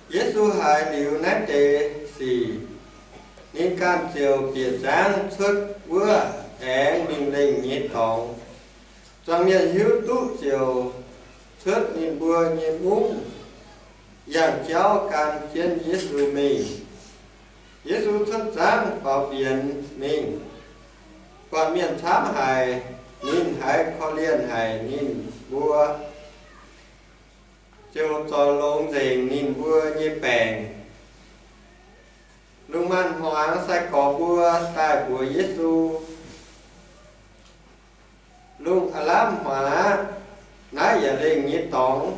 Yesu haiz liuz naaiv deix sic, ninh ganh ziouc bieqc nzangv cuotv wuov aengx mingh lengh nyei dorngx. Zuangx mienh hiuv duqv ziouc cuotv ninh mbuo nyei mungv, yangh jauv gan jienv Yesu mingh. Yesu cuotv nzangv faaux fienx mingh, buatc mienh camv haic, ninh haiz korv-lienh haic ninh mbuo, ziouc zorc longx nzengc ninh mbuo nyei baengc. Lungh maanz-hmuangx sai-gorx mbuo daaih mbuox Yesu, Lungh aav lamh hmuangx aqv. Naaiv yaac lengh nyei dorngx.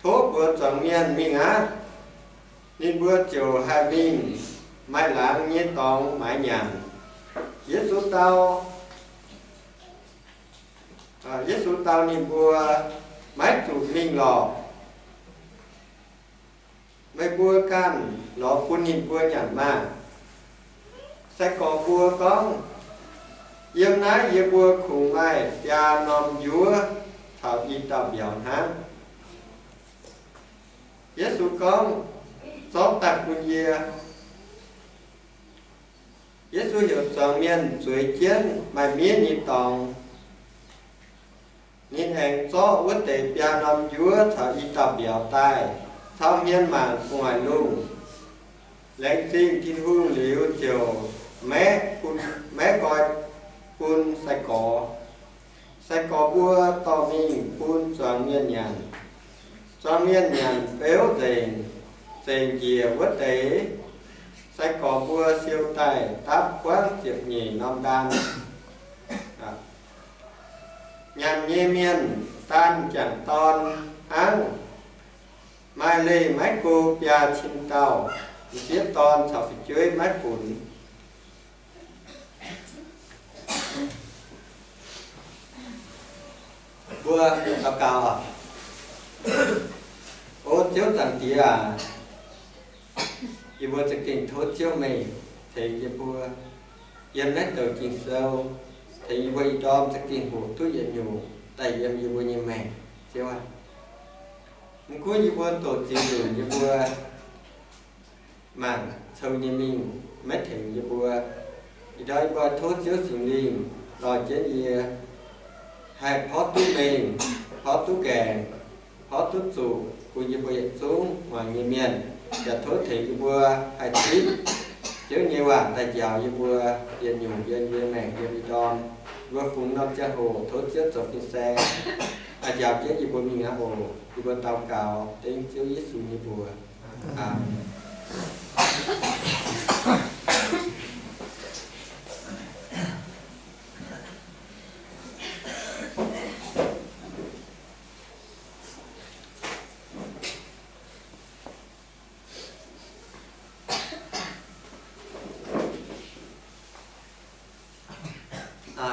Tov mbuox zuangx mienh mingh aqv. Ninh mbuo ziouc haih mingh maaih laangz nyei dorngx maaiz nyanc. Yesu dau, Yesu dau ninh mbuo, Maiv zuqc mingh lorqc. Meih mbuo ganh lorz bun ninh mbuo nyanc maah! Sai-gorx mbuo gorngv, Yiem naaiv yie mbuo kungx maaih biaa norm njuov caux i dauh mbiauz hnangv. Yesu gorngv, Zorqv daaih bun yie. Yesu heuc zuangx mienh zueiz jienv maaih miev nyei dorngx. Ninh aengx zorqv wuov deix biaa norm njuov caux i dauh mbiauz daaih, cau hmien mangc gu'nguaaic lungh, laengz zingh Tin-Hungh liuz ziouc maeqv nqoi bun sai-gorx. Sai-gorx mbuo dorh mingh bun zuangx mienh nyanc. Zuangx mienh nyanc beuv nzengc, zengc njiec wuov deix. Sai-gorx mbuo siou daaih dapv buangv ziepc nyeic norm ndaan. Nyanc nyei mienh daan m'jangc dorn hnangv. Maaih leih maiv go biaa cin dauh, m'sieqv dorn caux fu'jueiv maiv funx. Mbuo daux gaux. O Ziouv Zaangc Diex aac, yie mbuo za'gengh tov Ziouv meih tengx yie mbuo yiem naaiv douc Ging-Sou, tengx yie mbuo ih ndorm za'gengh hoqc duqv yietc nyungc daaih yiem yie mbuo nyei maengc, Ziouv aac. Mv gunv yie mbuo doqc ziex nyungc yie mbuo mangc cou nyei mingh maiv tengx yie mbuo. Ih ndorm yie mbuo tov Ziouv Singx Lingh lorz jienv yie, haih porv duqv mengh, porv duqv nqaengc, porv duqv zuqc bun yie mbuo yietc zungv muangx nyei mienh, yaac tov tengx yie mbuo haih zipv Ziouv nyei waac daaih njaaux yie mbuo yietc nyungc yiem yie mbuo maengc yiem ih ndorm. Yie mbuo fungx norm ziangh hoc tov Ziouv zoux fin-saeng, haih njaaux jienv yie mbuo mingh aqv oc. Yie mbuo daux gaux dengv Ziouv Yesu nyei mbuox. Aamen.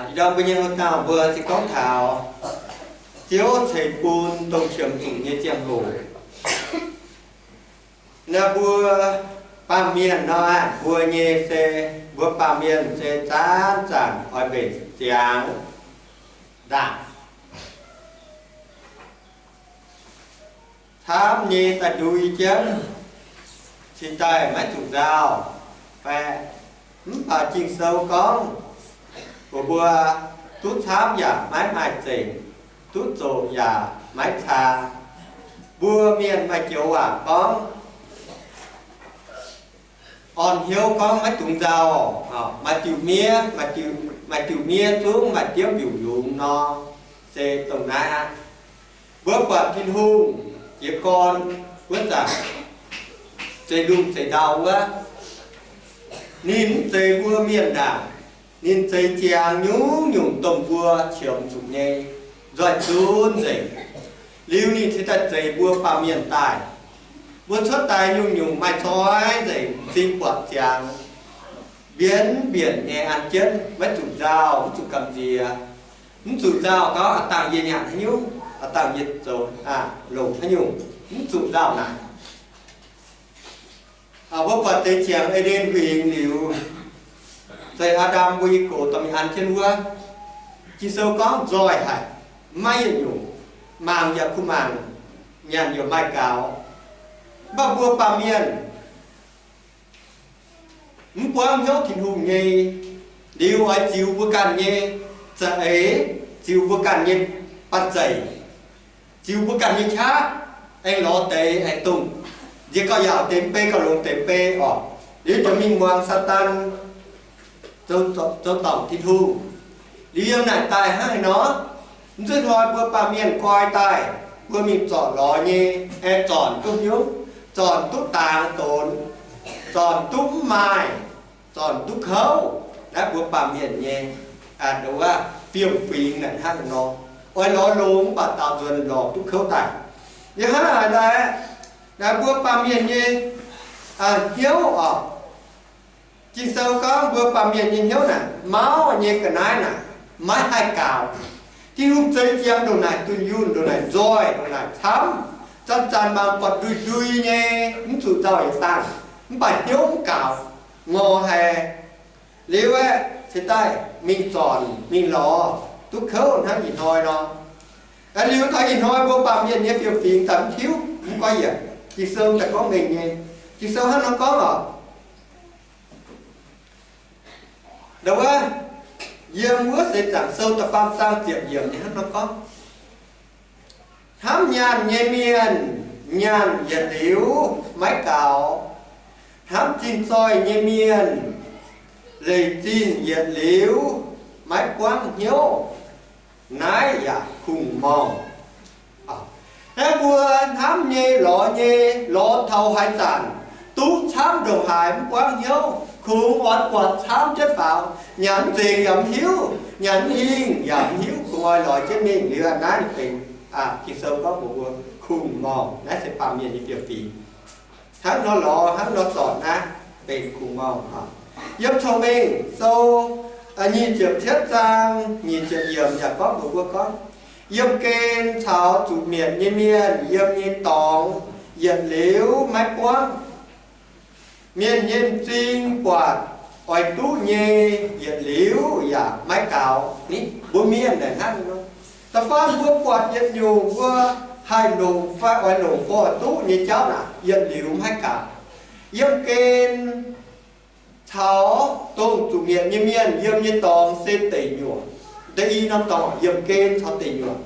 Ih ndorm mbuo nyei hoc dauh mbuo se gorngv taux Ziouv ceix bun dongh qiemx zuqc nyei ziangh hoc. Naaiv mbuo baamh mienh nor, mbuo nyei se, mbuo baamh mienh se zanc-zanc oix mbenc ziangx ndaangc. Camv nyei daaih ndui jienv, cingx daaih maiv zuqc nzauh. Mv baac Ging-Sou gorngv, mbuox mbuo, duqv camv yaac maiv maaih zengc, duqv zoqc yaac maiv caa. Mbuo mienh maaih joux waac gorngv, orn hnyouv gorngv maiv dungx nzauh, maaih diuh miev, maaih diuh miev zungv maaih diemv mbiuc yungz nor, se dongh naaiv aqv. Mbuo buatc Tin-Hungh jiez gorn wuov zanc, zeix lungh zeix ndau wuov, ninh mv zeix mbuo mienh ndaangc. Ninh zeix ziangx nyungc-nyungc dongh mbuo qiemx zuqc nyei, nzoih zunv nzengc. Liuz ninh cingx daaih zeix mbuo baamh mienh daaih. Mbuo cuotv daaih nyungc-nyungc maaih zoi nzengc, m'zing buatc ziangx, mbienv mbienc nyei an jienv, maiv zuqc nzauh, mv zuqc gamh nziex. Mv zuqc nzauh gorngv, aa, dangh yie nyanc haaix nyungc, aa, dangh yie zoux, aa, longc haaix nyungc, mv zuqc nzauh naaic. Mbuo buatc deix ziangx E^nden Huingx liuz, zeiz Aa^ndam mbuo nyei gox dorh mingh an jienv wuov, Ging-Sou gorngv nzoih haic, maiv yietc nyungc, mangc yaac kuh mangc, nyanc yaac maaih gaux. Mv baac mbuo baamh mienh mv buangv hnyouv Tin-Hungh nyei, liuz oix ziux mbuo ganh nyei za'eix, ziux mbuo ganh nyei banh zeic, ziux mbuo ganh nyei qaqv, aengx lorz deix aengx dongh nziex gauh yaauc deix mv bei, gauh longx deix mv bei oc. Liuz ziouc mingh muangx Saadaan zoux dorngc Tin-Hungh. Liuz yiem naaic daaih hnangv haaix nor, mv zuqc hnoi mbuo baamh mienh guai daaih, mbuo mingh zorc lorz nyei, aengx zornc duqv hnyouv, zornc duqv dangx donx, zornc duqv mv maaih, zornc duqv kouv. Naaiv mbuo baamh mienh nyei, aa, wuov fiem-fingx naaic hnangv nor, oix lorz longx mv baac daaux nzuonx lorz duqv kouv daaih. Yie hnangv naaic, naaiv mbuo baamh mienh nyei hnyouv oc. Ging-Sou gorngv mbuo baamh mienh nyei hnyouv naaic, mauv nyei ga'naaiv naaic, maiv haih gaux. Tin-Hungh zeix ziangx ndongc naaic dunh yunh, ndongc naaic nzoih, ndongc naaic camv. Zanc-zanc mangc buatc ndui-ndui nyei, mv zuqc nzauh yietc dangh, mv baac hnyouv mv gaux, ngorc haic. Liuz aeqv, cingx daaih mingh zornc mingh lorz duqv kouv hnangv ih hnoi nor. Liuz taux ih hnoi mbuo baamh mienh nyei fiem-fingx daaih mv tiuv, mv goiv yienc. Ging-Sou daaih gorngv mengh nyei. Ging-Sou hnangv nor gorngv oc. Ndau wuov, yiem wuov Seix Zaangc Sou da'faam zaang ziepc yiemc ninh hnangv nor gorngv, hnamv nyaanh nyei mienh nyaanh yietc liuz maiv gaux, hnamv zinh zoih nyei mienh leiz zinh yietc liuz maiv buangv hnyouv, naaiv yaac kungx-morngh. Hnangv mbuo hnamv nyei, lorz nyei, lorz taux haaix zanc duqv camv ndongc haaix mv buangv hnyouv, kungx oix buatc camv jienv faaux, nyanc mv nzengc yaac mv hiuv, nyanc mv hingh yaac mv hiuv, kungx oix lorz jienv mingh. Liuz naaiv ninh benx, Ging-Sou gorngv mbuox mbuo kungx-morngh. Naaiv se baamh mienh nyei fiem-fingx. Hnangv nor lorz, hnangv nor zornc naaiv benx kungx-morngh. Yiem Cong-Mengh Sou nyic ziepc cietv zaang nyic ziepc yiemc yaac gorngv mbuox mbuo gorngv, yiem gen caux zuqc mietc nyei mienh yiem nyei dorngx yietc liuz maiv buangv. Mienh nyei m'zing buatc oix duqv nyei yietc liuz yaac maiv gaux. Mbuo mienh naaic hnangv nor, da'faanh mbuo buatc yietc nyungc mbuo haih longc fai oix longc fai oix duqv nyei jauv naaic, yietc liuz maiv gaux. Yiem gen caux dongh zuqc mietc nyei mienh yiem nyei dorngx se deic nyuoqc. Da'nyeic norm dorngx yiemh gen caux deic nyuoqc.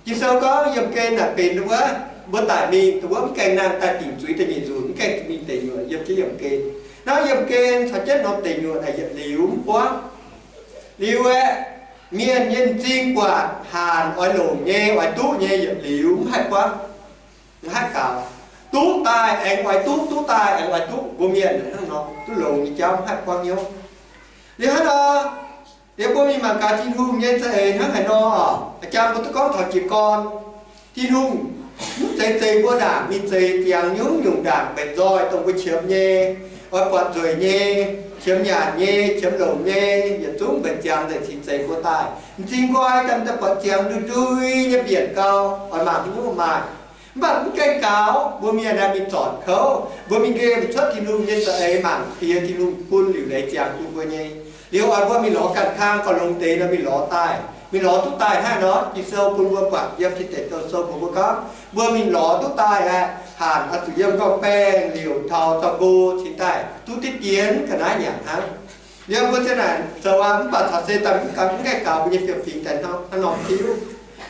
Ging-Sou gorngv yiemh gen naaic benx wuov, mbuo daic mingh dongh wuov mv gaengh nangh daaih dingc zuiz da'nyeic nzunc, mv gaengh mingh deic nyuoqc yiem jienv yiemh gen. Naaiv yiemh gen caux jienv norm deic nyuoqc naaic yietc liuz mv buangv. Liuz aeqv, mienh nyei m'zing buatc hanc oix longc nyei, oix duqv nyei yietc liuz mv haih buangv, mv haih gaux. Duqv daaih aengx oix duqv, duqv daaih aengx oix duqv. Mbuo mienh hnangv nor, duqv longx nyei jauv mv haih buangv hnyouv. Liuz hnangv nor, liuz mbuo mingh mangc gaax Tin-Hungh nyei za'eix hnangv haaix nor oc. Jangx mbuo duqv gorngv taux jiez gorn, Tin-Hungh mv zeiz zeix mbuo ndaangc, ninh zeix ziangx nyungc-nyungc ndaangc mbenc nzoih dongh mbuo qiemx nyei, oix buatc nzueic nyei, qiemx nyanc nyei, qiemx longc nyei, yietc zungv mbenc ziangx nzengc cingx zeix mbuo daaih. M'zing nqoi daaih, daaih buatc ziangx ndui-ndui nyei mbienc gau, oix mangc haaix nyungc maaih. Mv baac mv gaengh gaux, mbuo mienh naaiv mingh zornc kouv, mbuo mingh nqemh cuotv Tin-Hungh nyei za'eix mangc diex Tin-Hungh bun liuc leiz ziangx bun mbuo nyei. Liuz oix mbuo mingh lorz ganh kang gauh longx deix nor mingh lorz daaih, mingh lorz duqv daaih hnangv nor, Ging-Sou bun mbuo buatc yiem Tin Deic Douh Sou mbuox mbuo gorngv, mbuo mingh lorz duqv daaih aeqv, hanc oix zuqc yiem nqorngv-baengh liouc taux zorng-mbo cingx daaih duqv diqv dien ga'naaiv nyanc hnangv. Liuz mbuo ziouc naaic zoux aqv, mv baac caux se daaih mv gaengh gaux mbuo nyei fiem-fingx daaih hnangv nor tiuv.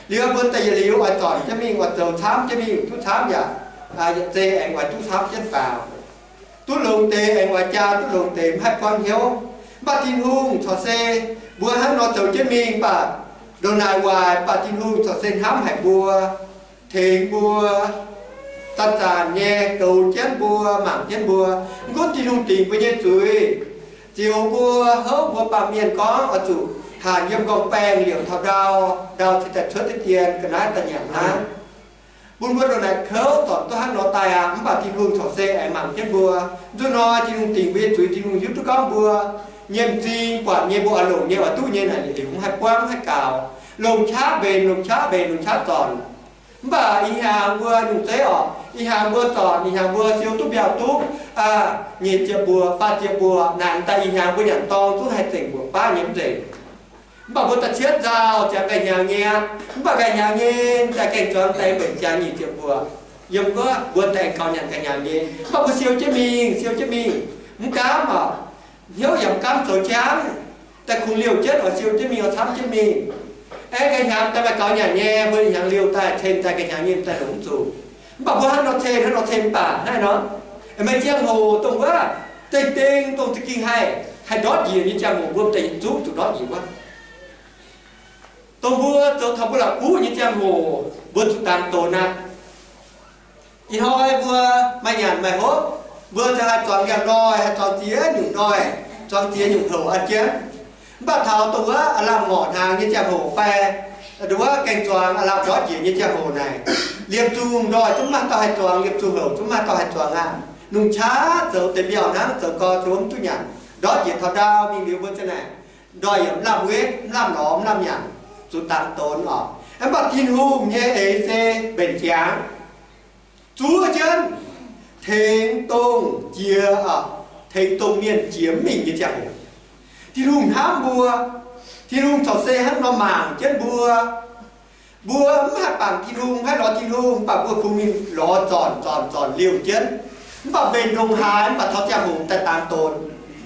Liuz mbuo daaih yietc liuz oix zornc jienv mingh, oix zoux camv jienv mingh, duqv camv yaac yietc zei aengx oix duqv camv jienv faaux. Duqv longx deix aengx oix jaa, duqv longx deix mv haih buangv hnyouv. Mv baac Tin-Hungh caux se mbuo hnangv nor zoux jienv mingh, mv baac ndongc naaic waaic, mv baac Tin-Hungh caux se hnamv haic mbuo, tengx mbuo, zanc-zanc nyei goux jienv mbuo, mangc jienv mbuo. Mv gunv Tin-Hungh dingc mbuo nyei zuiz, zioux mbuo, houv mbuo baamh mienh gorngv oix zuqc hanc yiem nqorngv-baengh liouc taux ndau, ndau cingx daaih cuotv diqv dien ga'naaiv daaih nyanc hnangv. Bun mbuo ndongc naaic kouv zornc duqv hnangv nor daaih aqv. Mv baac Tin-Hungh corc se aengx mangc jienv mbuo. Nzunc hnoi Tin-Hungh dingc mbuo nyei zuiz, Tin-Hungh hiuv duqv gorngv mbuo nyei m'zing buatc nyei, mbuo oix longc nyei, oix duqv nyei naaic, liuz mv haih buangv, mv haih gaux. Longc qaqv mbenc, longc qaqv mbenc, longc qaqv zornc. Mv baac ih hnyangx mbuo nyungc zeiv oc, ih hnyangx mbuo zornc, ih hnyangx mbuo siou duqv mbiauh duqv nyic ziepc mbuoqc, faah ziepc mbuoqc naaic, daaih ih hnyangx mbuo nyanc dorng zungv haih zengc mbuoqc baav nyei mv nzengc. Mv baac mbuo da'cietv nzauh ziangx ganh hnyangx nyei aqv. Mv baac ganh hnyangx nyei daaih gaengh zuangx daaih mbenc ziangx nyic ziepc mbuoqc. yiem wuov mbuo daaih gaux nyanc ga'hnyangx nyei. Mv baac mbuo siou jienv mingh, siou jienv mingh, mv gaamv oc. Hnyouv yaac mv gaamv zoux jangv, daaih kungx liouh jienv oc, siou jienv mingh oc, camv jienv mingh. Aengx ga'hnyangx daaih maaih gaux nyanc nyei, mbuo hnyangx liouh daaih cen daaih ga'hnyangx nyei daaih longc mv zuqc. Mv baac mbuo hnangv nor cen, hnangv nor cen mv baac hnangv nor, meih ziangh hoc dongh wuov, dengh dengh dongh za'gengh haih, haih ndortv njiec nyei ziangh hoc mbuo daaih zuqc zuqc ndortv njiec wuov. Dongh mbuo zoux taux mbuo la'kuqv nyei ziangh hoc mbuo zuqc dangx donx aqv. Ih hnoi mbuo maaih nyanc maaih hopv, mbuo ziouc haih zuangx liangx ndoih, haih zuangx ziex nyungc ndoih, zuangx ziex nyungc houc aqv jienv. Mv baac taux dongh wuov aav lamh ngorc hnaangx nyei ziangh hoc fai dongh wuov gaeng-zuangx aav lamh ndortv njiec nyei ziangh hoc naaic, liemh zungh ndoih zungv maaih dauh haih zuangx, liemh zungh houc zungv maaih dauh haih zuangx aqv. Lungh qaqv zoux deix mbiauh hnangv, zoux gau ziouc mv duqv nyanc, ndortv njiec taux ndau mingh liuz mbuo ziouc naaic ndoih yaac mv lamh wetv, mv lamh lorz, mv lamh nyanc, zuqc dangx donx oc. Mv baac Tin-Hungh nyei eix se mbenc ziangx, zuov jienv tengx dongh jiex, tengx dongh mienh jiex mv mingh nyei ziangh hoc. Tin-Hungh hnamv mbuo. Tin-Hungh corc se hnangv nor mangc jienv mbuo. Mbuo mv haih bangc Tin-Hungh, mv haih lorz Tin-Hungh, mv baac mbuo kungx mingh lorz zornc, zornc, zornc liouh jienv. Mv baac mbenc ndongc haaix, mv baac taux ziangh hoc m'daaih dangx donx,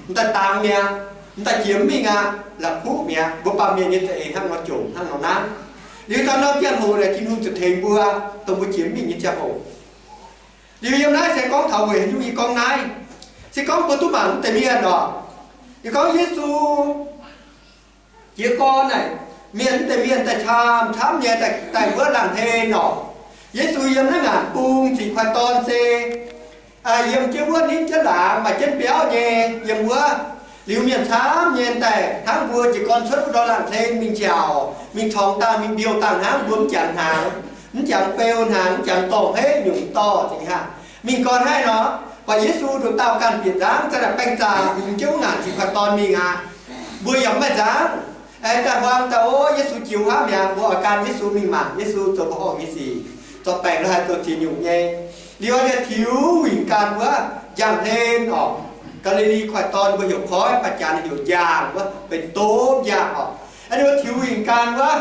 m'daaih dangx mi'aqv, m'daaih jiex mv mingh aqv, la'kuqv mi'aqv. Mbuo baamh mienh nyei za'eix hnangv nor jomc, hnangv nor nanv. Liuz taux norm ziangh hoc naaic Tin-Hungh ziouc tengx mbuo, dongh mbuo jiex mv mingh nyei ziangh hoc. Liuz yiem naaiv se gorngv taux weic haaix nyungc yie gorngv naaiv, se gorngv mbuo duqv mangc wuov deix mienh oc. Yie gorngv Yesu jiez gorn naaic, mienh wuov deix mienh daaih camv-camv nyei daaih wuov laangh hlen oc. Yesu yiem naaiv ngaanc bung ziqc kuaaiv dorn se yiem jienv wuov nitv jienv laangz maaih jienv biauv nyei, yiem wuov. Liuz mienh camv nyei daaih hnangv mbuo jiez gorn cuotv wuov ndorm laangh hlen mingh njaaux, mingh torngx dangh, mingh mbiouh dangh hnangv, mbuo mv jangx hnaangx, mv jangx beu hnaangx, mv jangx dorngh heix nyungc dorh zingh aqv. Mingh gorn haiv nor, buatc Yesu nduqc dauh ganh bieqc nzangv, zanc naaic baengh zaqc hungx jienv wuov ngaanc ziqc kuaaiv dorn mingh aqv. Mbuo yaac mv maaih nzangv, aengx daaih huaang daaih ov, Yesu jiex wuov mi'aqv. Mbuo oix gan Yesu mingh mangc Yesu zoux mbuoqc horngh nyei sic, zorqv baengc lorz haaix zoux ziex nyungc nyei. Liuz ninh tiux wingc ganh wuov njang-hlen oc, Gaa^li^li Kuaaiv Dorn, mbuo heuc Koiv, mv baac jaax ninh heuc Njang wuov, benx domh njang oc. Ninh mbuo tiux wingc ganh wuov,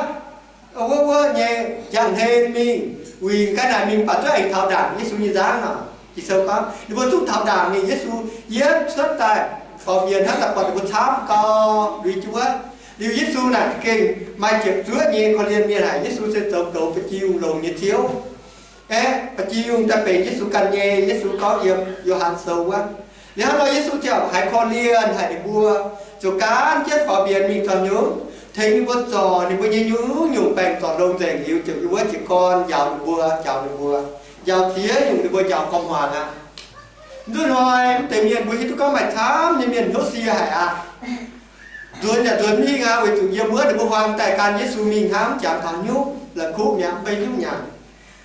wuov, wuov nyei njang-hlen mingh, wingc ganh naaic mingh, mv baac zuov aengx taux ndaangc Yesu nyei nzangv oc. Ging-Sou gorngv ninh mbuo zungv taux ndaangc mingh, Yesu yietv cuotv daaih gorqv-mbienx hnangv, daaih buatc ninh mbuo camv gau, lui jienv wuov. Liuz Yesu naaic za'gengh maaih ziepc zuoqv nyei korv-lienh mienh haic. Yesu se zoux goux ba'gi yungh longx nyei Ziouv. Aeqv, ba'gi yungh daaih benx Yesu ganh nyei. Yesu gorngv yiem Yo^han Sou wuov, liuz hnangv nor Yesu ziouc haiz korv-lienh haic ninh mbuo, ziouc gaanv jienv gorqv-mbienx mingh zorc nyungc, tengx ninh mbuo zorc ninh mbuo nyei nyungc-nyungc baengc zorc longx nzengc liuz, ziouc yiem wuov jiez gorn njaaux ninh mbuo, njaaux ninh mbuo, njaaux ziex nyungc ninh mbuo njaaux gorngv hmuangx aqv. Nzunc hnoi mv deix mienh mbuo hiuv duqv gorngv maaih camv nyei mienh hnyouv sie haic aqv. Nzuonx yaac nzuonx mv hingh aqv, weic zuqc yiem wuov ninh mbuo huaang daaih gan Yesu mingh hnangv, mv jangx taux hnyouv la'kuqv mi'aqv, mv benx hnyouv nyanc.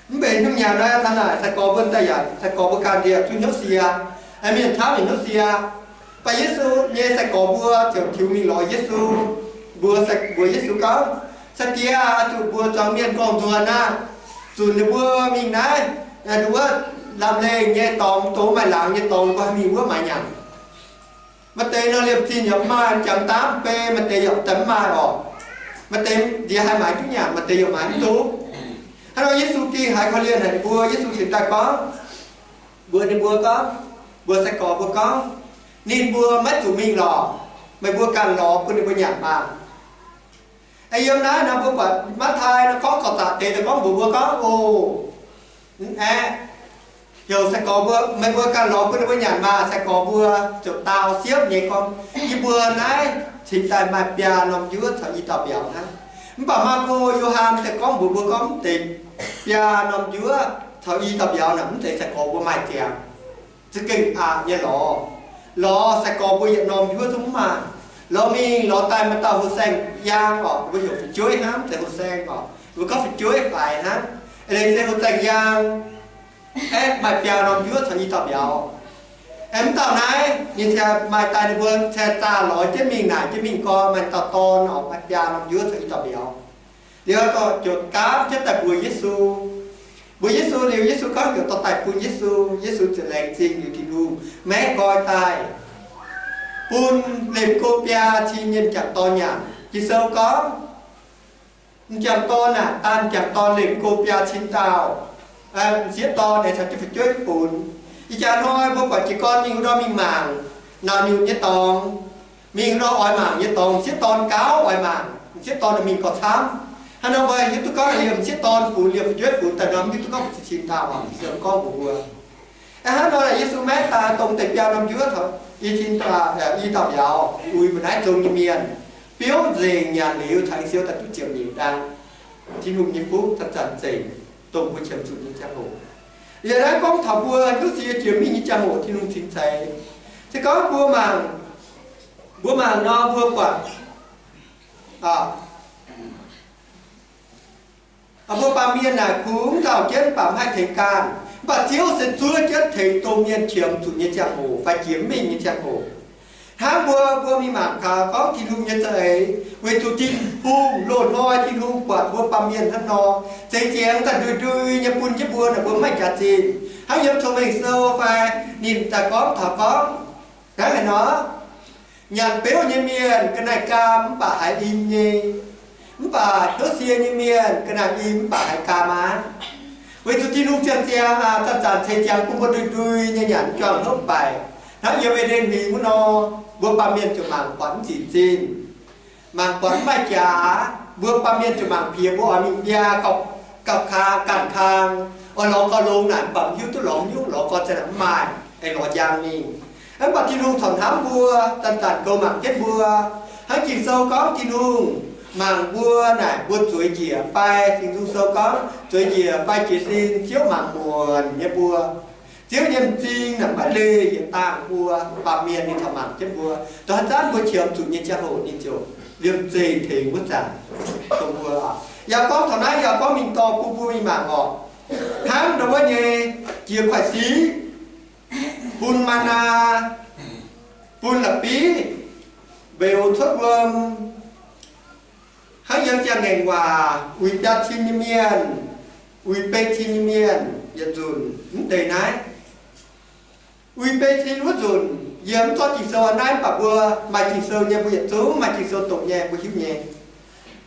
Mv benx hnyouv nyanc nor, taux naaic sai-gorx mbuo daaih yaac, sai-gorx mbuo ganh ndie zuqc hnyouv sie, mienh camv yaac hnyouv sie. Mv baac Yesu nyei sai-gorx mbuo ziouc tiux mingh lorz Yesu. Mbuo, mbuox Yesu gorngv, Sai-Diex, zuqc mbuo zuangx mienh gorngv nzuonx aqv. Zunc ninh mbuo mingh naaiv, wuov lamh lengh nyei dorngx, dongh maaih laangz nyei dorngx, mbuo haih mingh wuov maaiz nyanc. Maaih deix nor liemh zinh yaac mv maaih, jangx daav mv bei, maaih deix yaac daaih mv maaih oc. Maaih deix nziex haih maaiz duqv nyanc, maaih deix yaac maaiz mv duqv. Hnangv nor Yesu gengh haiz korv-lienh haic ninh mbuo, Yesu cingx daaih gorngv, mbuox ninh mbuo gorngv, mbuox sai-gorx mbuo gorngv, ninh mbuo maiv zuqc mingh lorqc. Meih mbuo ganh lorz bun ninh mbuo nyanc maah. Aengx yiem naaiv nor mbuo buatc Matv^taai nor gorngv korv-zaqc deix daaih gorngv mbuox mbuo gorngv, o, aeqv, heuc sai-gorx mbuo, meih mbuo ganh lorz bun ninh mbuo nyanc maah. Sai-gorx mbuo ziouc dau siepv nyei gorngv, yie mbuo naaiv cingx daaih maaih biaa norm njuov caux i dauh mbiauz hnangv. Mv baac Maako, Yo^han daaih gorngv mbuox mbuo gorngv mv zeiz biaa norm njuov caux i dauh mbiauz naaic, mv zeiz sai-gorx mbuo maaih ziangx. Za'gengh aqc nyei lorz. Lorz sai-gorx mbuo yietc norm njuov zungv mv maaih. Lorz mingh lorz daaih maaih dauh houh saeng yaang oc, mbuo heuc fu'jueiv hnangv, mv zeiz houh saeng oc, mbuo gorngv fu'jueiv faix hnangv. Eix leiz se houh saeng yaang, aeqv, maaih biaa norm njuov caux i dauh mbiauz. Aeqv, mv dauh naaiv ninh maaih daaih ninh mbuo cingx zaah lorz jienv mingh naaic jienv mingh gorn maaih dauh dorn oc, maaih biaa norm njuov caux i dauh mbiauz. Liuz ziouc gaamv jienv daaih mbuox Yesu. Mbuox Yesu liuz, Yesu gorngv heuc dorh daaih bun Yesu. Yesu ziouc laengz zingh liuz Tin-Hungh maiv nqoi daaih, bun lengh go biaa cin nyei m'jangc dorn nyanc. Ging-Sou gorngv, m'jangc dorn aah, daan m'jangc dorn lengh go biaa cin dauh. m'sieqv dorn aengx caux jienv fu'jueiv funx. Ih jaax hnoi mbuo buatc jiez gorn mingh wuov nor mingh mangc nauz nyutc nyei dorngx, mingh wuov nor oix mangc nyei dorngx, m'sieqv dorn gauh oix mangc, m'sieqv dorn mingh gauh camv. Hnangv nor mbuo hiuv duqv gorngv liemh m'sieqv dorn funx, liemh fu'jueiv funx daaih nor, mv hiuv duqv gorngv fu'jueiv cin dauh, m'sieqv dorn gorngv mbuox mbuo. Hnangv nor Yesu maiv daaih dongh deix biaa norm njuov, i cin, i dauh mbiauz uix mbu'naaiv zong nyei mienh, biouv nzengc nyanc liuz caux siou daaih duqv ziepc nyeic ndaang. Tin-Hungh nyei fuqv zanc-zanc zengc dongh mbuo qiemx zuqc nyei ziangh hoc. Yie naaiv gorngv taux mbuo hnyouv sie jiex mingh nyei ziangh hoc Tin-Hungh cingx ceix. Se gorngv mbuo mangc, mbuo mangc nor mbuo buatc, mbuo baamh mienh naaic kungx nzauh jienv mv baac mv haih tengx ganh, mv baac Ziouv se zuov jienv tengx dongh mienh qiemx zuqc nyei ziangh hoc fai jiex mingh nyei ziangh hoc. Hnangv mbuo, mbuo mingh mangc gaax gorngv Tin-Hungh nyei za'eix, weic zuqc Tin-Hungh loz-hnoi Tin-Hungh buatc mbuo baamh mienh hnangv nor, zeix ziangx daaih ndui-ndui nyei bun jienv mbuo naaic mbuo mv maaih jaax-zinh. Hnangv yiem Cong-Mengh Sou fai ninh daaih gorngv taux gorngv hnangv haaix nor, nyanc beuv nyei mienh ga'naaiv gaam mv baac haiz im nyei, mv baac hnyouv sie nyei mienh ga'naaiv im mv baac haiz gaam aqv. Weic zuqc Tin-Hungh ziangh ziangx, zanc-zanc ceix ziangx bun mbuo ndui-ndui nyei nyanc juangc hopv mbaih. Hnangv yiem E^nden Huingx wuov nor, mbuo baamh mienh ziouc mangc buatc mv zic zinh, mangc buatc mv maaih jaax. Mbuo baamh mienh ziouc mangc piex mbuo oix mingh biaa gauh, gauh kang, ganh kang, oix lorz gauh longx naaic, mv baac mv hiuv duqv lorz nyungc, lorz gauh zanc mv maaih, aengx lorz njang mingh. Mv baac Tin-Hungh corc hnamv mbuo, zanc-zanc goux mangc jienv mbuo. Hnangv Ging-Sou gorngv Tin-Hungh mangc mbuo naaic mbuo zueiz njiec fai, Singx Nzung Sou gorngv zueiz njiec fai jiez sin, Ziouv mangc muonc nyei mbuo. Ziouv nyei m'zing naaic maiv leih yietc dangh mbuo, baamh mienh ninh corc mangc jienv mbuo. Dongh haaix zanc mbuo qiemx zuqc nyei ziangh hoc ninh ziouc liemh zeih tengx wuov zanc dongh mbuo. Yaac gorngv taux naaiv, yaac gorngv mingh dorh bun mbuo mingh mangc orqc. Hnangv ndau wuov nyei jiex kuaaiv siqv, bun maa naa, bun la'bieiv, mbeux cuotv wuom, hnangv yiem ziangh ngaengc waac uix biaa cin nyei mienh, uix bei cin nyei mienh yietc nzunc mv deix naaiv. Uix bei cin wuov nzunc, yie mv zorqv Ging-Sou naaiv, mv baac mbuo maaih Ging-Sou nyei mbuo yietc zungv maaih Ging-Sou doqc nyei mbuo hiuv nyei.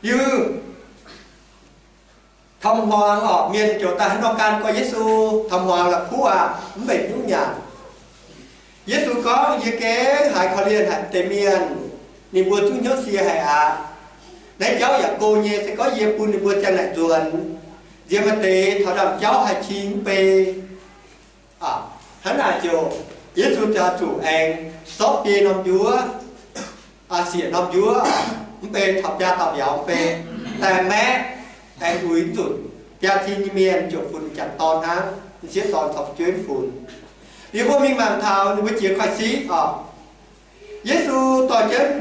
Liuz, taux hmuangx orqc, mienh ziouc daaih hnangv nor gan gorx Yesu. Taux hmuangx la'kuqv aqv, mv benx hnyouv nyanc. Yesu gorngv, yie gengh haiz korv-lienh haic deix mienh, ninh mbuo zungv hnyouv sie haic aqv. Naaiv jauv yaac go nyei, se gorngv yie bun ninh mbuo ziang naaic nzuonx, nziex maaih deix taux ndaamv-jauv haih cing mv bei. Hnangv naaic ziouc Yesu ziouc zuqc aengx sortv biei norm njuov, siec norm njuov, mv bei taux biaa dauh mbiauz mv bei, daaih maeqv, aengx uix nzunc biaa cin nyei mienh ziouc funx m'jangc dorn hnangv, m'sieqv dorn caux fu'jueiv funx. Liuz mbuo mingh mangc taux ninh mbuo jiex kuaaiv siqv orqc, Yesu dorh jienv,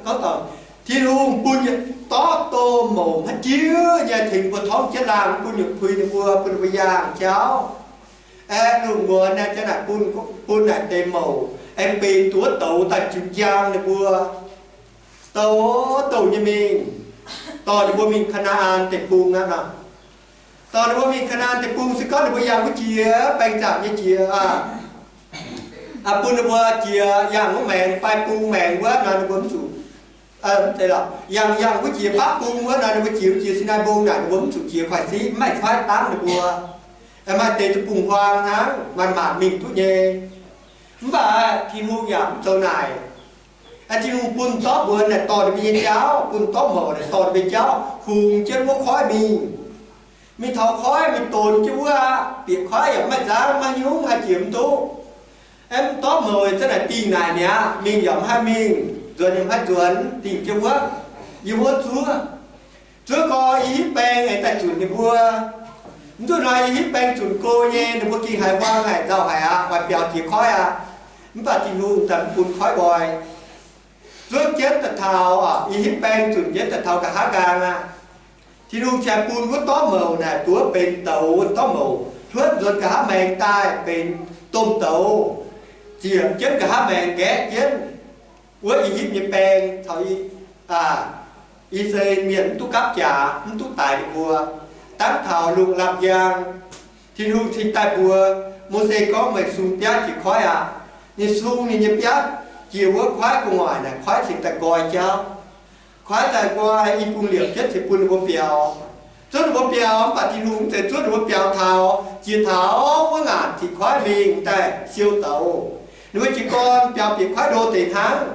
gorngv taux Tin-Hungh bun yietc dorv douz mouc hmaiv jiex nyei tengx ninh mbuo torngv jienv laangh, bun yietc puix ninh mbuo, bun ninh mbuo yaangh jauv. Aeqv, lungh muonz naaiv ziang naaic bun, bun naaic deix mouc aengx benx duqv douz daaih jiu njang ninh mbuo. Douz, douz nyei mingh, dorh ninh mbuo mingh Kaa^naa^an Deic-Bung aqv nor. Dorh ninh mbuo mingh Kaa^naa^an Deic-Bung se gorngv ninh mbuo yangh wuov jiex baeng zaqc nyei jiex, bun ninh mbuo jiex yangh wuov maengx fai bung maengx wuov nor, ninh mbuo mv zuqc, yangh, yangh wuov jiex baqv bung wuov nor, ninh mbuo jiex wuov jiex Sinaai Mbong naaic, ninh mbuo mv zuqc jiex kuaaiv siqv, mv maaih kuaaiv dangv ninh mbuo. Maaih deix duqv bungx-huaang hnangv, maaih maanc mingh duqv nyei. Mv baac Tin-Hungh yaac mv zoux naaic. Tin-Hungh bun dorv mbuonx naaic dorh ninh mbuo nyei jauv, bun dorv mouc naaic dorh ninh mbuo nyei jauv hungx jienv wuov koiv mingh. Mingh taux koiv mingh donx jienv wuov aqv. Bieqc koiv yaac mv maaih nzangv, maiv nyungc haih jiex mv duqv. Aeqv, dorv mouc zanc naaic dingh naaic mi'aqv, mingh yaac mv haih mingh, nzuonx yaac mv haih nzuonx, dingh jienv wuov, yiem wuov zuov. Zuov gorx i hitv baeng aengx daaih zunc ninh mbuo. Mv duqv hnoi i hitv baeng zunc go nyei, ninh mbuo gengh haiz huaang haic, nzauh haic aqv, oix biaux jiex koiv aqv. Mv baac Tin-Hungh daaih mv bun koiv nqoi. Zuov jienv daaih taux, i hitv baeng zunc jienv daaih taux nqa'haav nqaang aqv. Tin-Hungh ziouc bun wuov dorv mouc naaic duqv benx douz dorv mouc, hluotv nzuonx nqa'haav maengx daaih benx domh douz, ziepc jienv nqa'haav maengx, nqaeqv jienv wuov I^yipv nyei baeng caux I^saa^laa^en Mienh mv duqv gapv jaax, mv duqv daix ninh mbuo. Dangv taux lungh lamh njang, Tin-Hungh cingx daaih mbuox Mose gorngv, meih sung biatv jiex koiv aqv. Ninh sung ninh nyei biatv jiex wuov koiv gu'nguaaic naaic, koiv cingx daaih nqoi jauv. Koiv daaih nqoi i bung liepc jienv cingx bun ninh mbuo biaux. zuov ninh mbuo biaux, mv baac Tin-Hungh mv zeiz zuov ninh mbuo biaux taux. Jiex taux wuov ngaanc ziqc koiv mingh daaih siou douz. Ninh mbuo jiez gorn biaux bieqc koiv ndo deix hnangv.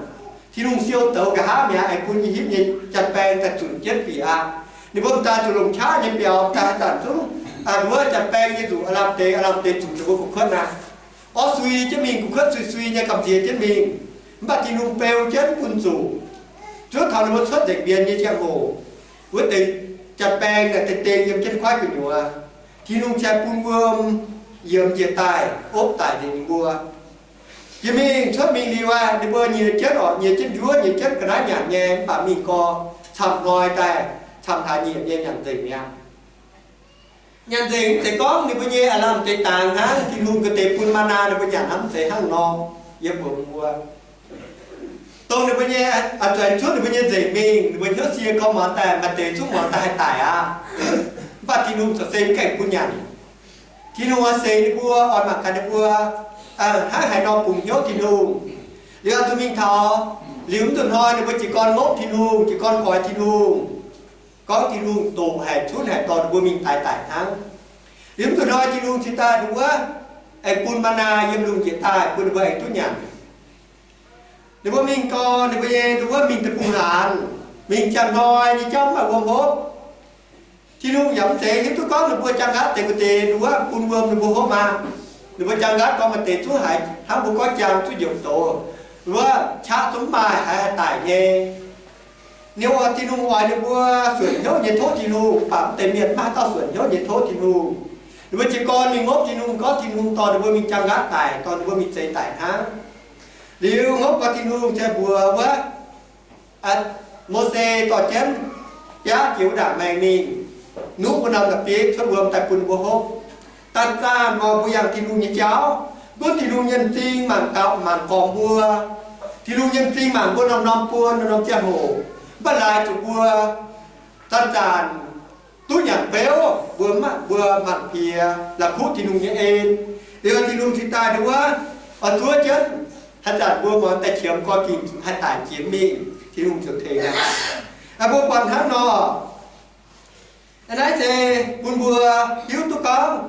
Tin-Hungh siou douz nqa'haav mi'aqv, aengx bun nyei hipv nyei janx-baeng daaih zunc jienv bieqc aqv. Ninh mbuo m'daaih zuqc longc qaqv nyei biaux, m'daaih haaix zanc zungv aav, wuov janx-baeng nyei nzuqc aav lamh deix, aav lamh deix zunc ninh mbuo gu'kuotv naaiv. Orv sui jienv mingh, gu'kuotv sui sui nyei gamh nziex jienv mingh. Mv baac Tin-Hungh beu jienv bun zuqc. Zuov taux ninh mbuo cuotv nzengc mbienx nyei ziangh hoc, wuov deix janx-baeng naaic deix deix yiem jienv kuaaiv gu'nyuoz. Tin-Hungh ziouc bun wuom yiemx njiec daaih, opv daic nzengc ninh mbuo. Yie mingh cuotv mingh liuz aqv, ninh mbuo nyiex jienv orqc, nyiex jienv njuov, nyiex jienv ga'naaiv nyanc nyei, mv baac mingh gau, camv hnoi daaih, camv haaix nyiec nyei nyanc nzengc mi'aqv. Nyanc nzengc mv zeiz gorngv ninh mbuo nyei aav lamh deix dangx hnangv, Tin-Hungh ga'deix bun maa^naa ninh mbuo nyanc hnangv, mv zeiz hnangv nor. Yie mbuox mbuo, dongh ninh mbuo nyei, aa, zuqc zuov ninh mbuo nyei nzengc mingh, ninh mbuo hnyouv sie gau muangx daaih, maaih deix zungv muangx daaih haih daic aqv. Mv baac Tin-Hungh corc se mv gaengh bun nyanc. Tin-Hungh oix seix ninh mbuo, oix mangc gaax ninh mbuo hnangv haaix nor bungx hnyouv Tin-Hungh. Liuz oix zuqc mingh taux, liuz mv nzunc hnoi ninh mbuo jiez gorn ngopv Tin-Hungh, jiez gorn goix Tin-Hungh, gorngv Tin-Hungh doqc haic, cunv haic, dorh ninh mbuo mingh daix daic hnangv. Liuz mv nzunc hnoi Tin-Hungh cingx daaih ninh wuov, aengx bun maa^naa yiem lungh njiec daaih bun ninh mbuo aengx duqv nyanc. Ninh mbuo mingh gau, ninh mbuo nyei, ninh wuov mingh deic-bung-hlaanx, mingh ziangh hnoi nyei jauv mv maaih wuom hopv. Tin-Hungh yaac mv zeiz hiuv duqv gorngv ninh mbuo jaang nqaatv deix ga'deix wuov bun wuom ninh mbuo hopv aqv. Ninh mbuo jaang nqaatv gorngv maaih deix zungv haiz hnangv mbuo gorngv jaang zungv njiec doz, wuov qaqv zungv mv maaih, haiz haih daic nyei. Ninh oix, Tin-Hungh oix ninh mbuo suonc hnyouv nyei tov Tin-Hungh, mv baac mv deix mienh mv haaix dauh suonc hnyouv nyei tov Tin-Hungh. Ninh mbuo jiez gorn mingh ngopv Tin-Hungh, gorngv Tin-Hungh dorh ninh mbuo mingh jaang nqaatv daic, dorh ninh mbuo mingh zeix daic hnangv. Liuz ngopv gau Tin-Hungh ziouc mbuox wuov, Mose dorh jienv biaav jiex wuov ndaangc maengx mingh, nuqv mbuo norm la'bieiv cuotv wuom daaih bun mbuo hopv. Da'zaangc nor mbuo yangh Tin-Hungh nyei jauv, gunv Tin-Hungh nyei m'zing mangc gaax, mangc gormx mbuo. Tin-Hungh nyei m'zing mangc mbuo norm-norm buo norm-norm ziangh hoc, mv baac laaix zuqc mbuo zanc-zanc duqv nyanc beuv, mbuo mv, mbuo mangc piex la'kuqv Tin-Hungh nyei en. Liuz Tin-Hungh cingx daaih nduov, oix zuov jienv, haaix zanc mbuo muangx daaih qiemx gorx-youz haih daic jiex mingh, Tin-Hungh ziouc tengx. Mbuo buatc hnangv nor, naaiv se bun mbuo hiuv duqv gorngv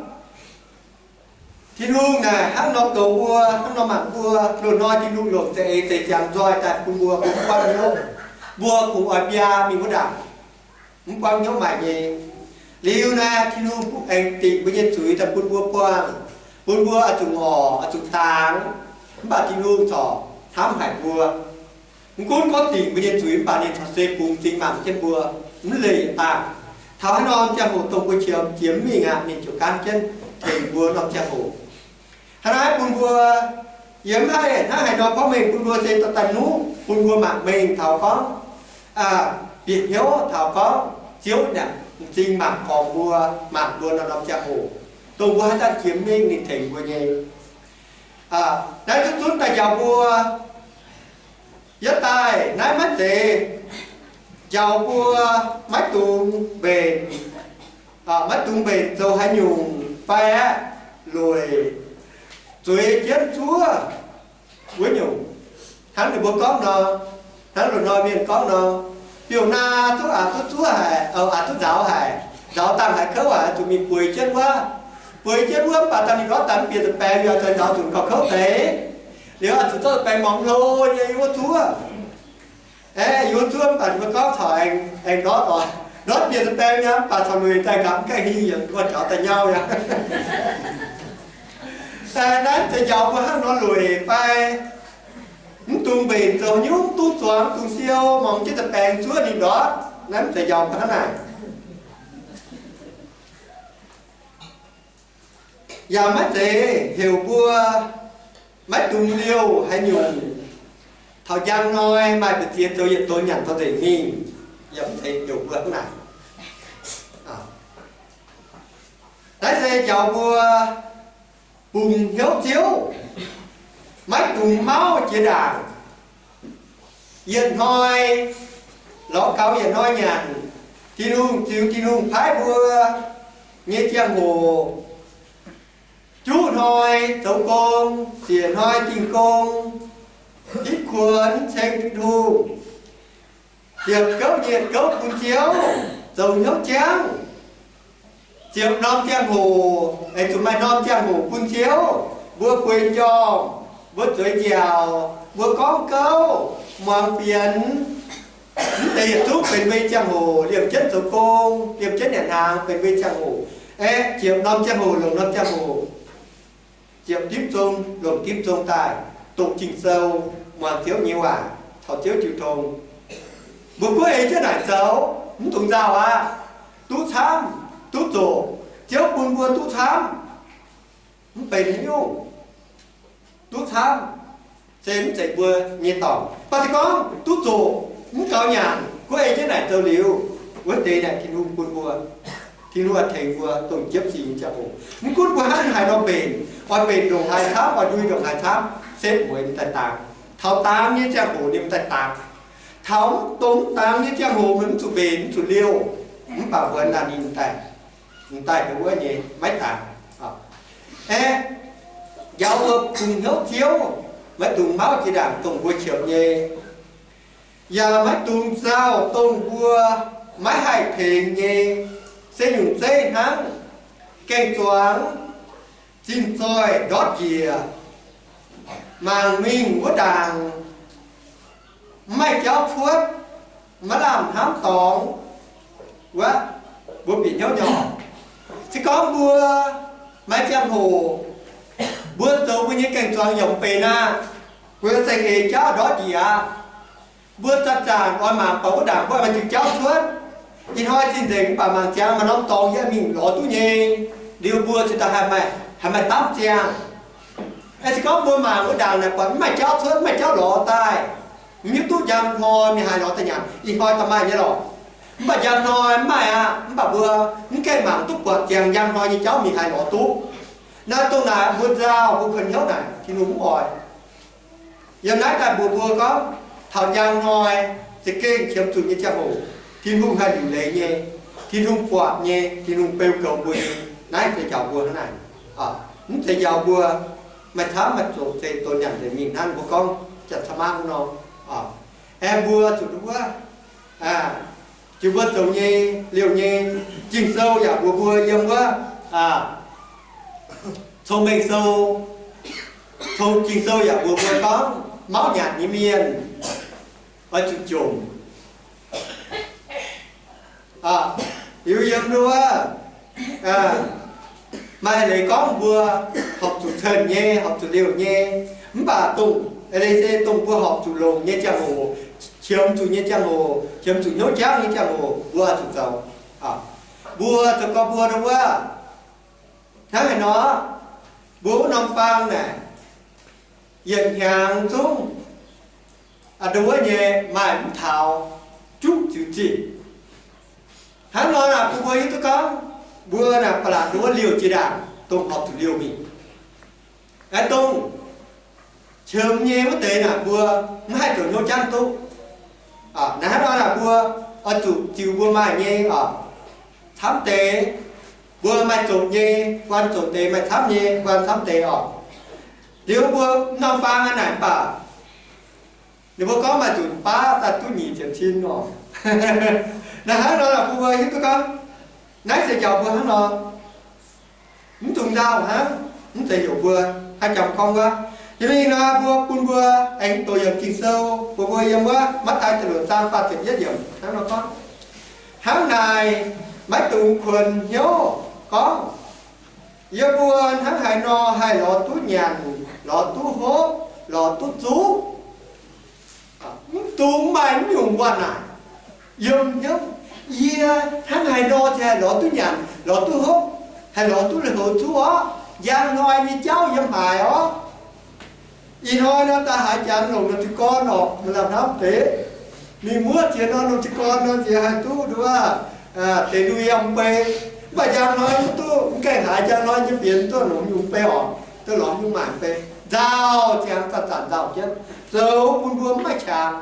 Tin-Hungh naaic hnangv nor goux mbuo, hnangv nor mangc mbuo. Loz-hnoi Tin-Hungh longc za'eix zeix ziangx nzoih daaih bun mbuo, mbuo mv buangv hnyouv. Mbuo kungx oix biaa mingh wuov ndaangc, mv buangv hnyouv maaic nyei. Liuz naaiv Tin-Hungh aengx dingc mbuo nyei zuiz daaih bun mbuo buangh, bun mbuo oix zuqc ngorc, oix zuqc dangx. Mv baac Tin-Hungh corc hnamv haic mbuo. Mv gunv gorngv dingc mbuo nyei zuiz, mv baac ninh corc se bungx m'zing mangc jienv mbuo, mv leih yietc dangh. Taux haaix norm ziangh hoc dongh mbuo qiemx jiex mv mingh aqv, ninh ziouc gaanv jienv tengx mbuo norm ziangh hoc. Hnangv naaiv bun mbuo yiem haaix, hnangv haaix nor porv mengh bun mbuo se dorh daaih nuqv, bun mbuo mangc mengh taux gorngv, bieqc hnyouv taux gorngv Ziouv naaic m'zing mangc gormx mbuo, mangc mbuo norm-norm ziangh hoc, dongh mbuo haaix zanc jiex mv mingh ninh tengx mbuo nyei. Naaiv zunv zunv daaih njaaux mbuo, yie daaih naaiv maiv zeiz njaaux mbuo maiv dungx mbenc, maiv dungx mbenc zoux haaix nyungc fai aeqv, lueic zueiz jienv zuov wuov nyungc. Hnangv ninh mbuo gorngv nor, hnangv loz-hnoi mienh gorngv nor, biouv-naa duqv aqc duqv zuov haic, aqc duqv nzaaux haic, nzaaux dangh haiz kouv haic, zuqc mingh bueix jienv wuov. Bueix jienv wuov mv baac dangh ninh ndortv daaih mv bieqc za'baengx, yaac zoux nzaaux zuqc gauh kouv deix. Liuz zuqc zorqv za'baengx mangc hlo nyei yiem wuov zuov. Aeqv, yiem wuov zuov mv baac ninh mbuo gorngv caux aengx ndortv oc. Ndortv bieqc za'baengx nyei mv baac caux lueic daaih nqapv mv gaengh hingh yietc wuov jaux daaih nyauv nyei. Naaiv zeiz njaaux mbuo hnangv nor lueic fai mv dungx mbenc zoux nyungc, mv dungx zuangx, mv dungx siou, mangc jienv za'baengx zuov ninh ndortv. Naaiv mv zeiz njaaux mbuo hnangv naaic. Yaac maiv zeiz heuc mbuo maiv dungx liouh haaix nyungc. Taux njang hnoi maaih mbu'ziex zoux yietc donx nyanc taux nzengc mingh, yaac mv zeiz heuc mbuo hnangv naaic. Naaiv se njaaux mbuo bungx hnyouv Ziouv, maiv dungx mauv jiex ndaangc. Yietc hnoi lorz gaux yietc hnoi nyanc. Tin-Hungh ziux, Tin-Hungh paaiv mbuo nyei ziangh hoc, juqv hnoi zoux gong, siec hnoi dingh gong, hitv kuonx ceng Tin-Hungh, ziepc gouv nyietc gouv bun Ziouv, zoux hnyouv jangv. Ziepc norm ziangh hoc, aengx zuqc maaih norm ziangh hoc bun Ziouv. Mbuo bueix m'njormh, mbuo zueiz nziaauc, mbuo gorngv gouv, muangx fienx, mv deix yietc zungv benx mbuo nyei ziangh hoc. Liemh jienv zoux gong, liemh jienv nyanc hnaangx benx mbuo nyei ziangh hoc. Aeqv, ziepc norm ziangh hoc, longc norm ziangh hoc, ziepc dimv zong, longc dimv zong daaih doqc Ging-Sou, muangx Ziouv nyei waac, caux Ziouv jiu tong. Mbuo guoqv ei jienv naaic zoux, mv dungx nzauh aqv. Duqv camv, duqv zoqc. Ziouv bun mbuo duqv camv, mv benx haaix nyungc. Duqv camv se mv zeiz mbuo nyei dorngc. Mv baac se gorngv duqv zoqc, mv gaux nyanc, guoqv ei jienv naaic zoux liuz, wuov deix naaic Tin-Hungh bun mbuo. Tin-Hungh oix tengx mbuo dongh jiepv sic nyei ziangh hoc. Mv gunv mbuo hnangv haaix nor mbenc, oix mbenc ndongc haaix camv, oix ndui ndongc haaix camv, setv mueiz m'daaih dangx. Taux dangx nyei ziangh hoc ninh m'daaih dangx. Taux dongh mv dangx nyei ziangh hoc meih mv zuqc mbenc, mv zuqc liouh, mv baac mbuo naaic ninh m'daaih, m'daaih dongh wuov nyei maiv dangx. Aeqv, njaaux mbuo kungx hnyouv Ziouv, maiv dungx mauv jiex ndaangc dongh mbuo qiemx nyei, yaac maiv dungx nzauh dongh mbuo maiv haih tengx nyei, se nyungc zeiv hnangv, gaeng-zuangx, zinh zoih ndortv njiec, mangc mingh wuov ndaangc, mv maaih jauv cuotv, maiv lamh hnamv dorngx. Wuov, mbuo bieqc hnyouv nyei. Se gorngv mbuo maaih ziangh hoc, mbuo zoux mbuo nyei gaeng-zuangx yaac mv benx aqv. Mbuo za'gengh jauv ndortv njiec aqv. Mbuo zanc-zanc oix mangc buatc wuov ndaangc mbuo maaih diuh jauv cuotv. Ih hnoi zinh nzengc mv baac mangc ziangx maaih norm dorngx yie mingh lorz duqv nyei. Liuz mbuo cingx daaih haih maaih, haih maaih dapv ziangh. Aeqv, se gorngv mbuo mangc wuov ndaangc naaic buatc mv maaih jauv cuotv, mv maaih jauv lorz daaih, mv hiuv duqv njang hnoi mingh haaix lorz daaih nyanc. Ih hnoi da'maaih nyei lorqc. Mv baac njang hnoi mv maaih aqv. Mv baac mbuo mv gaengh mangc duqv buatc ziangx njang hnoi nyei jauv mingh haaix lorz duqv. Naaiv dongh naaic mbuo nzauh, mbuo kuonx hnyouv naaic Tin-Hungh mv oix. Yiem naaiv daaih mbuox mbuo gorngv, taux njang hnoi za'gengh qiemx zuqc nyei ziangh hoc, Tin-Hungh haih liuc leiz nyei, Tin-Hungh buatc nyei, Tin-Hungh beu goux mbuo nyei. Naaiv se njaaux mbuo hnangv naaic. Mv zeiz njaaux mbuo maaih camv maaih zoqc zeiz donx nyanc nzengc mingh hnangv mbuo gorngv janx-camv-mangv nor. Aeqv, mbuo zuqc wuov, zuqc mbuo zoux nyei, liouh nyei. Ging-Sou yaac mbuox mbuo yiem wuov Cong-Mengh Sou, Cong, Ging-Sou yaac mbuox mbuo gorngv mauv nyanc nyei mienh oix zuqc jomc. Liuz yiem wuov, maaih leiz gorngv mbuo horpc zuqc cen nyei, horpc zuqc liouh nyei. Mv baac dongh, leiz se dongh mbuo horpc zuqc longc nyei ziangh hoc, qiemx zuqc nyei ziangh hoc, qiemx zuqc hnyouv jangv nyei ziangh hoc, mbuo zuqc zoux. Mbuo zoux gorx mbuo ndau wuov, hnangv haaix nor, mbuo wuov norm faang naaic, yietc hnyangx zungv a'ndongh wuov nyei maaih mv taux juqv ziux zinh. Hnangv nor naaic bun mbuo hiuv duqv gorngv, mbuo naaic ba'laqc ndongc wuov liouh jiex ndaangc, dongh horpc zuqc liouh mingh. Aengx dongh qiemx nyei wuov deix naaic mbuo mv haih zoux hnyouv jangv duqv. Naaiv hnangv nor naaic mbuo oix zuqc ziux mbuo maaih nyei oc, camv deix. Mbuo maaih zoqc nyei guan zoqc deix, maaih camv nyei guan camv deix oc. Liuz mbuo norm faang aqv naaic mv baac ninh mbuo gorngv maaih nzunc baav daaih duqv nyic ziepc cin oc. Naaiv hnangv nor bun mbuo hiuv duqv gorngv, naaiv se njaaux mbuo hnangv nor, mv dungx nzauh hnangv, mv zeiz heuc mbuo haih jangx gorngv wuov. Yiem naaiv nor mbuo bun mbuo aengx doqc yiemc Ging-Sou, bun mbuo yiem wuov Matv^taai da'luoqc zaang faah ziepc yietv yiemc hnangv nor gorngv, hnangv naaic maiv dungx kuonx hnyouv gorngv, yie mbuo hnangv haaix nor haih lorz duqv nyanc, lorz duqv hopv, lorz duqv zuqv. Mv dungx maaih mv nyungc waac naaic yiem hnyouv, yie hnangv haaix nor haih lorz duqv nyanc, lorz duqv hopv, haih lorz duqv lui-houx zuqv orv? Njang hnoi nyei jauv yiem haaix orv? Ih hnoi nor daaih haaix jangx longc norm jiez gorn orqc, maaih lamh hnamv deix. Mingh muoqv ziex norm norm jiez gorn nor nziex haih duqv nduov deix lui yiem bei. Mv baac njang hnoi mv duqv, mv gaengh haaix njang hnoi nyei fienx duqv longc nyungc bei orqc, duqv lorz nyungc maanc bei. Nzauh ziangx zanc-zanc nzauh jienv, zoux bun mbuo mv maaih qangx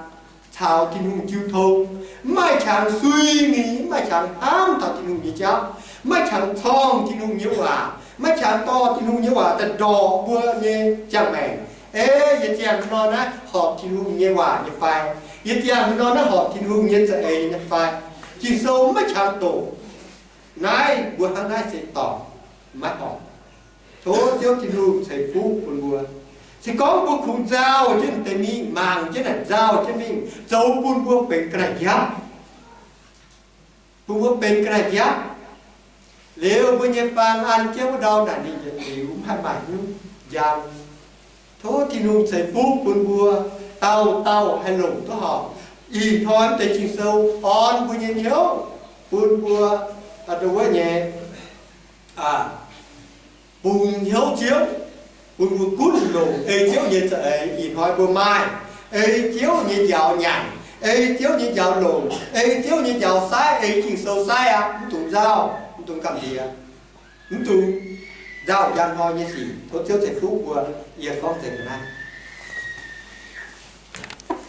caux Tin-Hungh jiu tong, mv maaih qangx sui mingh, mv maaih qangx hnamv taux Tin-Hungh nyei jauv, mv maaih qangx corngh Tin-Hungh nyei waac, mv maaih qangx dorh Tin-Hungh nyei waac daaih ndorqc mbuo nyei ziangh maengc. Ei, yie ziangh nor naaiv horpc Tin-Hungh nyei waac nyei fai? Yie ziangh nor naaiv horpc Tin-Hungh nyei za'eix nyei fai? Ging-Sou mv maaih qangx doqc. Naaiv mbuo hnangv naaiv se dorngc, maiv horpc. Tov Ziouv Tin-Hungh ceix fuqv bun mbuo. Se gorngv mbuo kungx nzauh jienv deix mingh, mangc jienv naaic nzauh jienv mingh, zoux bun mbuo benx ga'naaiv-njapv, bun mbuo benx ga'naaiv-njapv. Liuz mbuo nyei fang an jienv wuov ndau naaic ninh yietc liuz mv haih maaih hnyouv njang. Tov Tin-Hungh ceix fuqv bun mbuo dauh dauh haih longc duqv horpc. Ih hnoi mv deix Ging-Sou orn mbuo nyei hnyouv, bun mbuo ndo wuov nyei bungx hnyouv Ziouv, bun mbuo gunv longc ei Ziouv nyei za'eix. Ih hnoi mbuo maaih ei Ziouv nyei njaaux nyanc, ei Ziouv nyei njaaux longc, ei Ziouv nyei njaaux saiv, ei Ging-Sou saiv aqv. Mv dungx nzauh, mv dungx gamh nziex, mv dungx nzauh njang hnoi nyei sic. Tov Ziouv ceix fuqv mbuo. Yie gorngv nzengc naaiv.